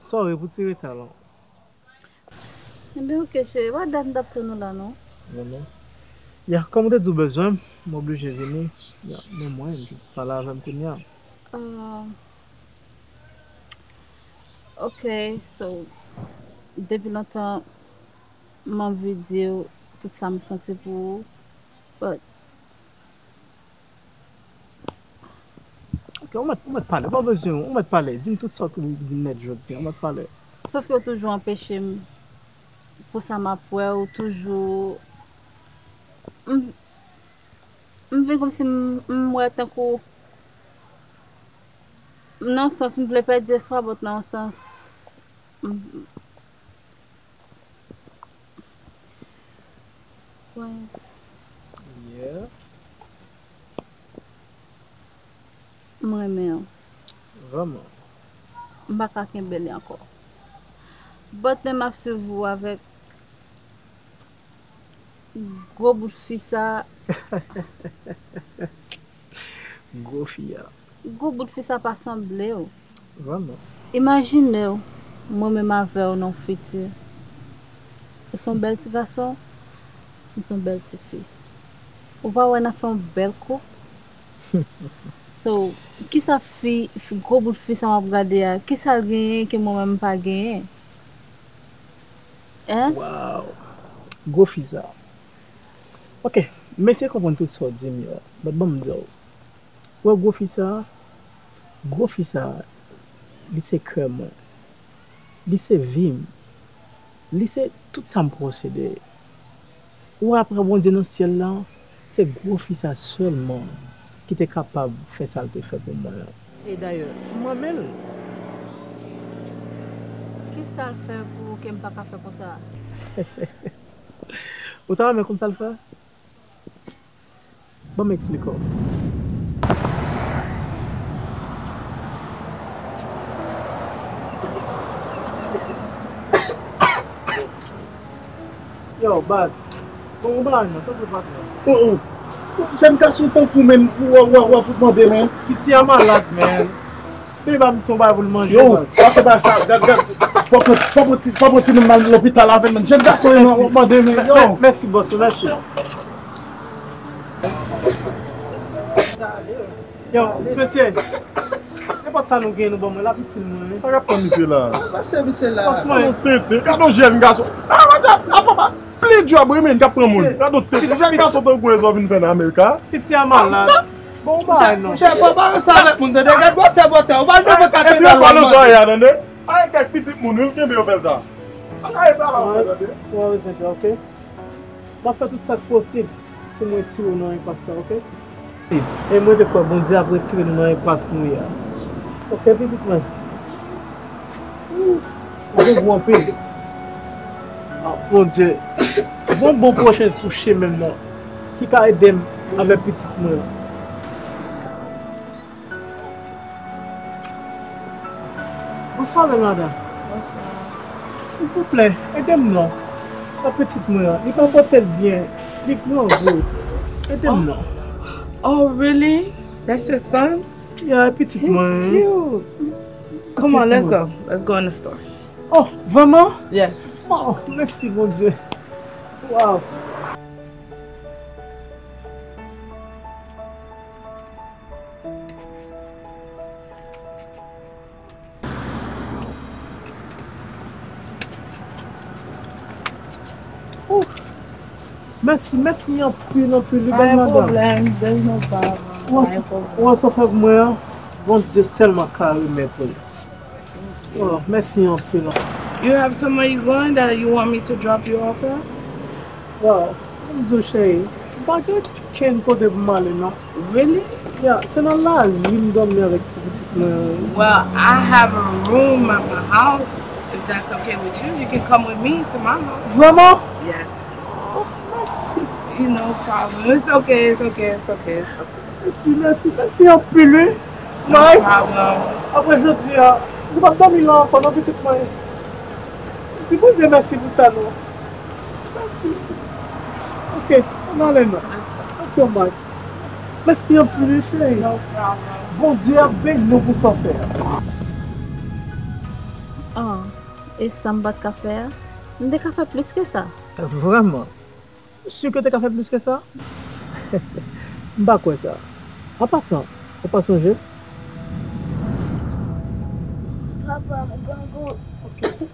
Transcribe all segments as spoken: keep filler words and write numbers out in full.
Sorry pou ti reta la. Ebyen, oke, cheri. Pa dat m t ap tann ou la, non. Vrèman. Ya, kòm ou te di w bezwen m, m oblije vini. Ya, men mwen, jis pale avè m kounye a. Ah, ok, so, depi lontan, m anvi di w tout sa m santi pou ou, but Ok, ou mèt, ou mèt pale, ou pa bezwen, ou mèt pale, di m tout sa w di m nèt jodi a, ou mèt pale. Sof ke w toujou anpeche m, pou sa m ap wè, ou toujou, m, m vin kòmsi m, m wè tankou, nan yon sans, m vle pèdi espwa, but nan yon sans, m, Prince. Yeah. M renmen w. Vrèman. M pa ka kenbe li ankò. But men m ap swiv ou avèk gwo bout fi sa. Gwo fi a. Gwo bout fi sa pa sanble w. Vrèman. Imajine w, mwen menm avè w nan yon fiti. Ou se yon bèl ti gason, m se yon bèl ti fi. Ou pa wè n ap fè yon bèl koup? So, kisa fi, fi, gwo bout fi sa m ap gade a, kisa l genyen ke mwen menm m pa genyen? Hein? Wow. Gwo fi sa. Ok, m eseye konprann tout sa w di m yo. But ban m di w. Ou wè gwo fi sa a? Gwo fi sa a, li se kè mwen. Li se vi m. Li se tout sa m posede. Ou wè, apre Bondye nan syèl la, se gwo fi sa sèlman ki te kapab fè sa l te fè pou mwen an. E dayè, m renmen l. Kisa l fè pou ou ke m pa ka fè konsa? Ou ta renmen konn sa l fè? Ban m eksplike w. Yo, baz. Bon, ou ba non, tanpri patnè. Oh, oh. Jèn gason tankou menm, w, w, w ap fout mande, men. Piti a malad, men. Peye ba misyon bay pou l manje. Yo, baz. Gade, gade sa, gade, gade. Fò pran, fò pran ti, fò pran ti moun nan lopital avè l, men. Jèn gason, yo, w ap mande, men. Yo. Mèsi, bòs, mèsi. Yo, ti mesye. Nenpòt sa nou gen, nou ban mwen la, piti mwen. Sa k ap pran misye la? Pase misye la. Franchman. Gade yon tenten, gade yon jèn gason. Ah, gade, gade, gade, pli djòb, wi, men, k ap pran moun. Gade yon tenten, jèn gason tankou w sa w vin fè nan Amerik la. Piti a malad. Bon, ou bay non. Monchè, fò pa ranse avèk moun, tande. Gad gwosè bòtè, ou pa leve kat. Etire pa nan zòrèy a, tande. Ay, kèk pitit moun, wi, l kenbe yo fè l sa. Bagay travay ou fè, tande. Ou pa bezwen pè, ok? M ap fè tout sa k posib pou m retire w nan enpas sa, ok? E mwen te kwè Bondye ap retire nou nan enpas nou ye a. Ok, pitit mwen. Ou gen gou anpil. Ah, Bondye. Bon, bon pwochen sou chemen m nan ki ka ede m avèk pitit mwen. Bonswa, bèl madanm. Bonswa. Silvouplè, ede m non. Nan pitit mwen an, li pa pòte l byen, li grangou. Ede m non. Oh, really? That's your son? Yeah, pitit mwen. He's cute. Come on, let's go. Let's go in the store. Oh, vrèman? Yes. Oh, mèsi, Bondye. Wow. Ooh. Mèsi, mèsi anpil, anpil, wi, bèl madanm. Pa gen pwoblèm, there's no problem. Pa gen pwoblèm. Ou wè sa w fè pou mwen an? Bondye sèlman ka remèt ou li. Oh, mèsi anpil. You have somewhere you going that you want me to drop you off at? Wow, m di w cheri, m pa gen kenn kote pou m ale non. Really? Yeah, se nan lari m dòmi avèk ti pitit mwen. Well, I have a room at my house. If that's okay with you, you can come with me to my house. Vrèman? Yes. Oh, mèsi. No problem. It's okay, it's okay, it's okay, it's okay. Mèsi, mèsi, mèsi anpil, wi. Mike, apre jodi a, nou p ap dòmi la ankò non, pitit mwen. Di Bondye mèsi pou sa non. Mèsi. Ok, ann ale non. Mèsi, Mike. Mèsi anpil, wi, cheri. Bondye ap beni w pou sa w fè a. Oh, e sa m pa t ka fè a? M te ka fè plis ke sa. Vrèman? Ou si ke w te ka fè plis ke sa? M pa kwè sa. An pasan, ou pa sonje? Papa, m grangou. Ok.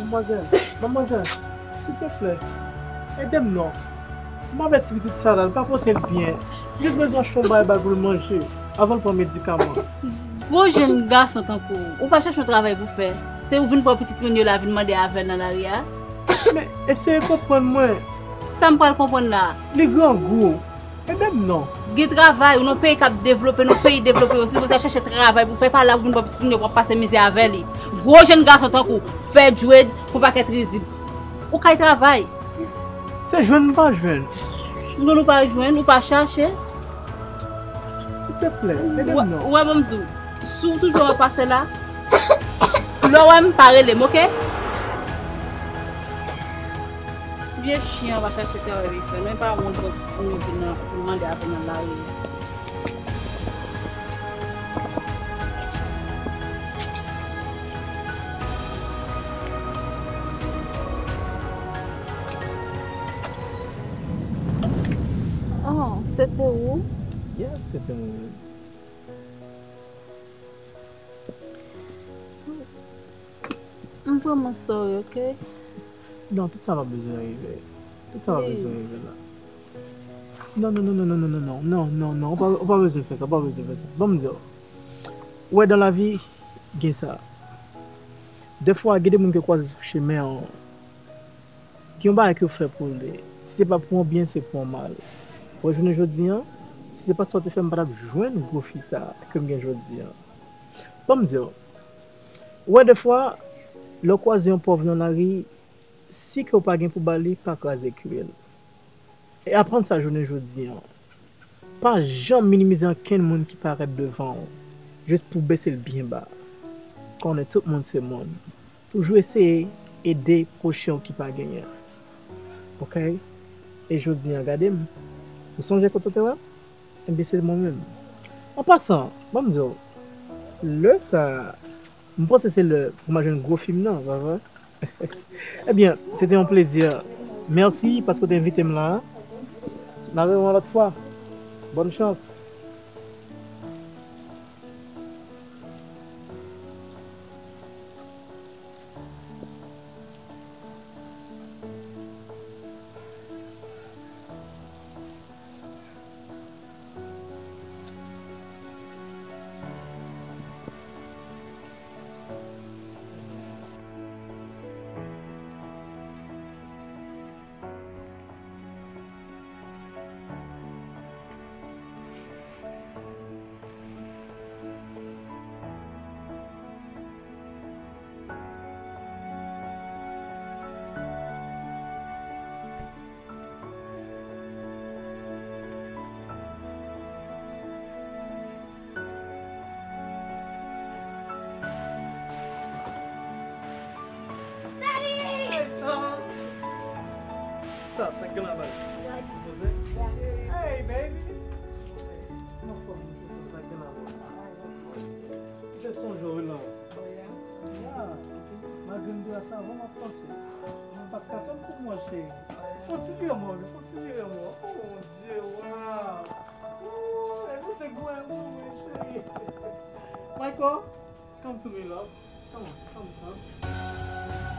Manmwazèl, manmwazèl, silteplè, ede m non. M avèti pitit sa la, l pa pote l byen. Jis bezwen achte yon bagay ba pou l manje, avan l pran medikaman. Gwo jèn gason tankou w, ou pa chèche yon travay pou fè. Se ou vin pran pitit moun yo la, vin mande avè l nan lari a. Men, eseye konprann mwen. Sa m pral konprann la? Li grangou. Ede m non. Gen travay, ou nan peyi k ap devlope, nan peyi devlope, ou sipoze al chèche travay pou fè, pa la pou vin pran pitit moun yo pou ap pase mizè avè li. Gwo jèn gason tankou w, fè djwed, fè yon pakèt rizib. Ou kay travay. Se jwenn m pa jwenn. Non, ou pa jwenn, ou pa chache. Silteplè, ede m non. Ou wè, ban m di w, si w toujou ap pase la, lè w wè m, pa rele m, oke? Vye chyen an va chache travay li fè, men pa wont pou moun yo vin nan, vin mande avè nan lari a. Oh, se te ou? Yes, se te mwen menm. M vrèman sorry, oke? Non, tout sa pa bezwen rive. Tout sa pa bezwen rive la. Non, non, non, non, ou pa, ou pa bezwen fè sa, ou pa bezwen fè sa. Ban m di w. Ou wè, dan lavi, gen sa. Dèfwa, gen de moun ke w kwaze sou chemen an, gen yon bagay ke w fè pou li. Si se pa pou yon byen, se pou yon mal. Ou wè, jounen jodi an, si se pa sa w te fè, m pa t ap jwenn gwo fi sa ke m gen jodi an. Ban m di w, ou wè, dèfwa, lè w kwaze yon pòv nan lari, si ke w pa gen pou ba li, pa kraze kwi l. E aprann sa jounen jodi an. Pa janm minimize ankenn moun ki parèt devan w, jis pou w bese l byen ba. Konnen tout moun se moun. Toujou eseye ede pwochen w ki pa genyen. Oke? E jodi an, gade m. Ou sonje kote w te wè m? Ebyen, se mwen menm. An pasan, ban m di w, lè sa a, m panse se lè pou m al jwenn gwo fi m nan, pa vre? Ebyen, se te yon plezi. Mèsi paske w te envite m la. N a rewè yon lòt fwa. Bòn chans. Hey, Salt! Salt, sa k gen la baz? Poze? Hey, baby! Kòman fòm ou, sa k gen la baz? Mwen te sonje w wi, love. Ya. Malgre m te wè sa avan, m ap panse. M pa t ka tann pou mwen, cheri. Fè yon ti vire mwen, fè yon ti vire mwen. Oh, mon Dieu, wow. Ooh, e Bondye gou avè mwen, cheri. Michael, come to me, love. Come on, come, son.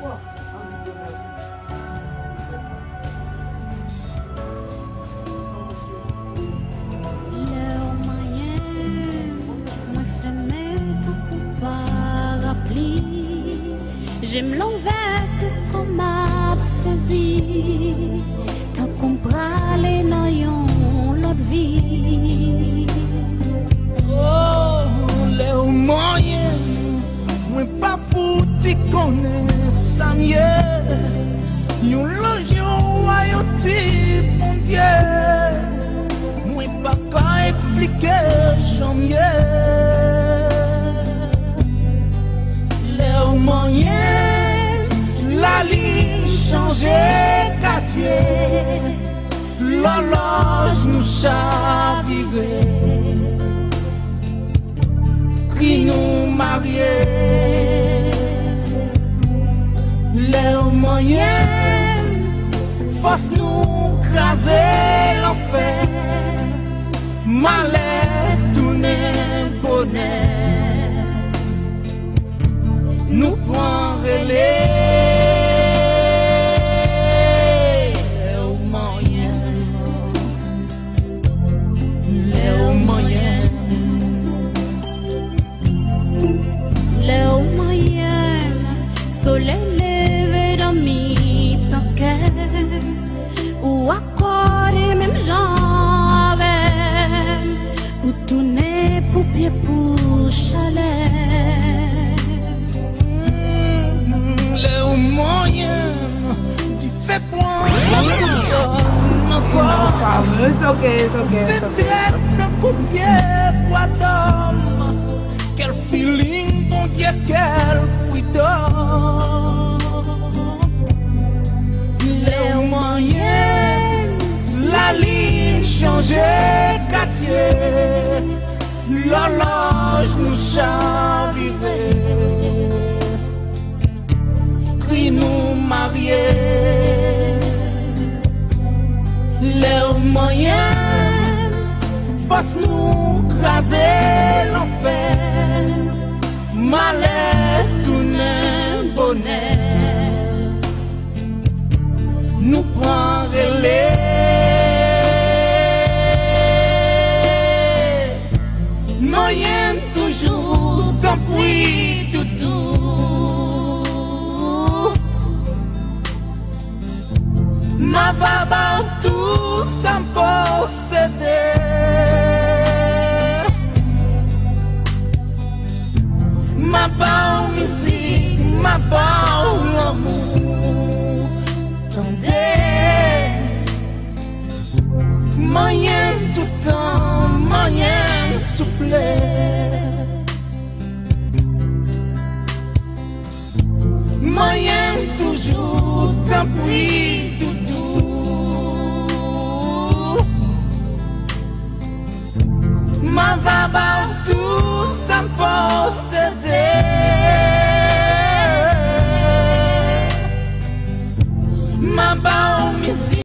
Wow, ann di Dye mèsi. Lè w manyen m, mwen fèmen tankou parapli. Je m louvè, tout kò m ap sezi, tankou m prale nan yon lòt vi. Oh, lè w manyen m, mwen pa fouti konnen sa m ye. Yon lanj, yon wa, yon ti Bondye. Mwen pa ka eksplike jan m ye. Lè w manyen m, lalin chanje katye. Lòlòj nou chavire. Kri nou marye. Fòs nou kraze lanfè, malè tounen bonè. Nou pran rele. Lè w manyen m, lè w manyen m, lè w manyen m, solèy leve nan mitan kè m. Ou akòde menm jan avè m, ou tounen pou pye pou chalè. Lè w manyen m, dife pran nan kò m, nan kò m. It's okay, it's okay, it's okay. Fè trèt nan koupye bwa dòm. Kèl feeling, Bondye, kèl freedom. Lè w manyen m, lalin chanje katye, lòlòj nou chavire, kri nou marye. Lè w manyen m, fòs nou kraze lanfè, malè tounen bonè. Nou pran rele. Manyen m toujou, tanpri, doudou. M a va ba w tou sa m posede. M a ba w mizik, m a ba w lanmou. Tande. Manyen m toutan, manyen m souple. Manyen m toujou, tanpri,